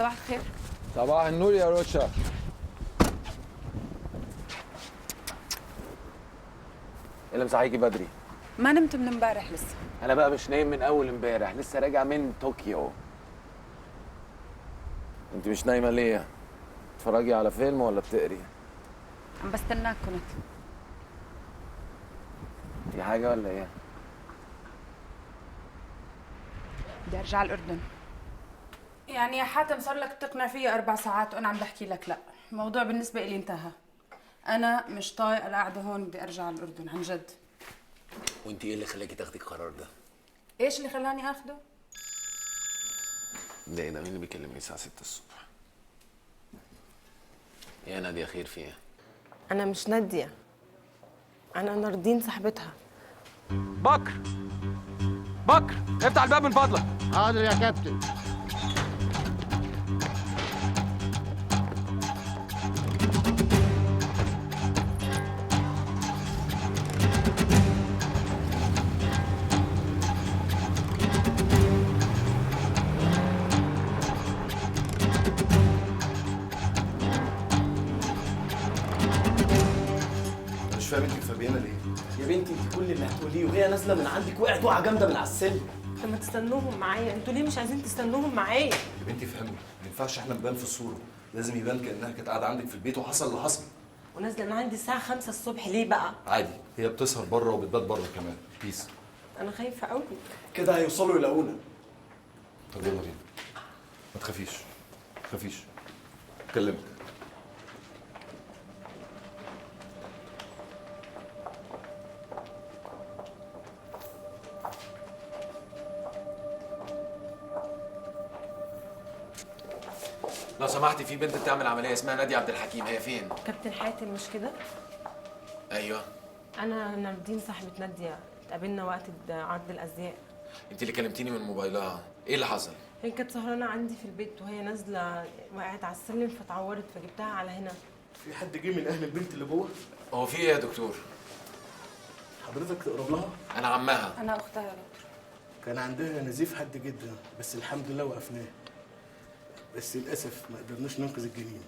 صباح الخير. صباح النور يا روشا. ايه اللي مصحيكي بدري؟ ما نمت من امبارح لسه. انا بقى مش نايم من اول امبارح، لسه راجع من طوكيو. انت مش نايمة ليه؟ تتفرجي على فيلم ولا بتقري؟ عم بستناك كنت. في حاجة ولا ايه؟ بدي ارجع على الاردن. يعني يا حاتم صار لك تقنع فيا 4 ساعات وانا عم بحكي لك لا، الموضوع بالنسبة لي انتهى. انا مش طايقة القعدة هون، بدي ارجع على الاردن عن جد. وانت ايه اللي خلاكي تاخدي القرار ده؟ ايش اللي خلاني اخده؟ ده ايه ده؟ مين اللي بيكلمني الساعة 6 الصبح؟ يا ناديه خير في ايه؟ انا مش ناديه، انا ناردين صاحبتها. بكر بكر افتح الباب من فضلك. حاضر يا كابتن. مش فاهم انت فبيانه ليه؟ يا بنتي انت كل اللي هتقوليه وهي نازله من عندك وقعت وقعه جامدة من على السلم. طب ما تستنوهم معايا، انتوا ليه مش عايزين تستنوهم معايا؟ يا بنتي فهمي، ما ينفعش احنا نبان في الصورة، لازم يبان كانها كانت قاعدة عندك في البيت وحصل اللي حصل. ونازلة من عندي الساعة 5 الصبح ليه بقى؟ عادي، هي بتسهر بره وبتبات بره كمان. بيس. انا خايفة قوي. كده هيوصلوا يلاقونا. طب يلا بينا. ما تخافيش، ما تخافيش. اكلمك. لو سمحتي في بنت بتعمل عملية اسمها ناديه عبد الحكيم، هي فين؟ كابتن حاتم مش كده؟ ايوه. انا ناردين صاحبه ناديه، اتقابلنا وقت عرض الازياء. انت اللي كلمتيني من موبايلها، ايه اللي حصل؟ هي كانت سهرانة عندي في البيت وهي نازله وقعت على السلم فتعورت فجبتها على هنا. في حد جه من اهل البنت اللي جوه؟ هو في ايه يا دكتور؟ حضرتك تقرب لها؟ انا عمها. انا اختها يا دكتور. كان عندها نزيف حاد جدا بس الحمد لله وقفناه. بس للاسف ما قدرناش ننقذ الجنين.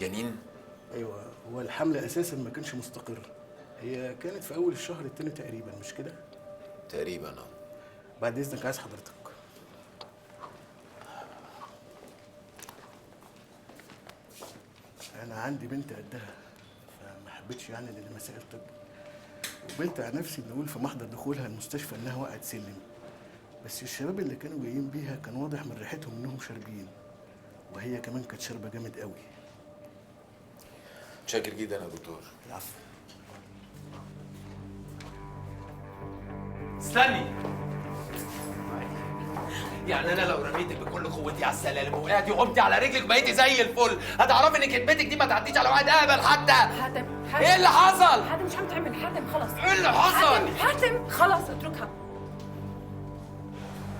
جنين؟ ايوه، هو الحمل اساسا ما كانش مستقر. هي كانت في اول الشهر الثاني تقريبا، مش كده؟ تقريبا اه. بعد اذنك عايز حضرتك. انا عندي بنت قدها فما حبيتش يعني ان مسائل طب، وبنت على نفسي بنقول في محضر دخولها المستشفى انها وقعت سلم، بس الشباب اللي كانوا جايين بيها كان واضح من ريحتهم انهم شاربين، وهي كمان كانت شاربه جامد قوي. شاكر جدا يا دكتور. العفو. استني، يعني انا لو رميتك بكل قوتي على السلالم وقعتي وقمتي على رجلك بقيتي زي الفل، هتعرفي ان كدبتك دي ما تعديش على واحد اهبل حتى. حاتم حاتم ايه اللي حصل؟ حاتم مش عم تعمل. حاتم خلص. ايه اللي حصل؟ حاتم حاتم خلص اتركها.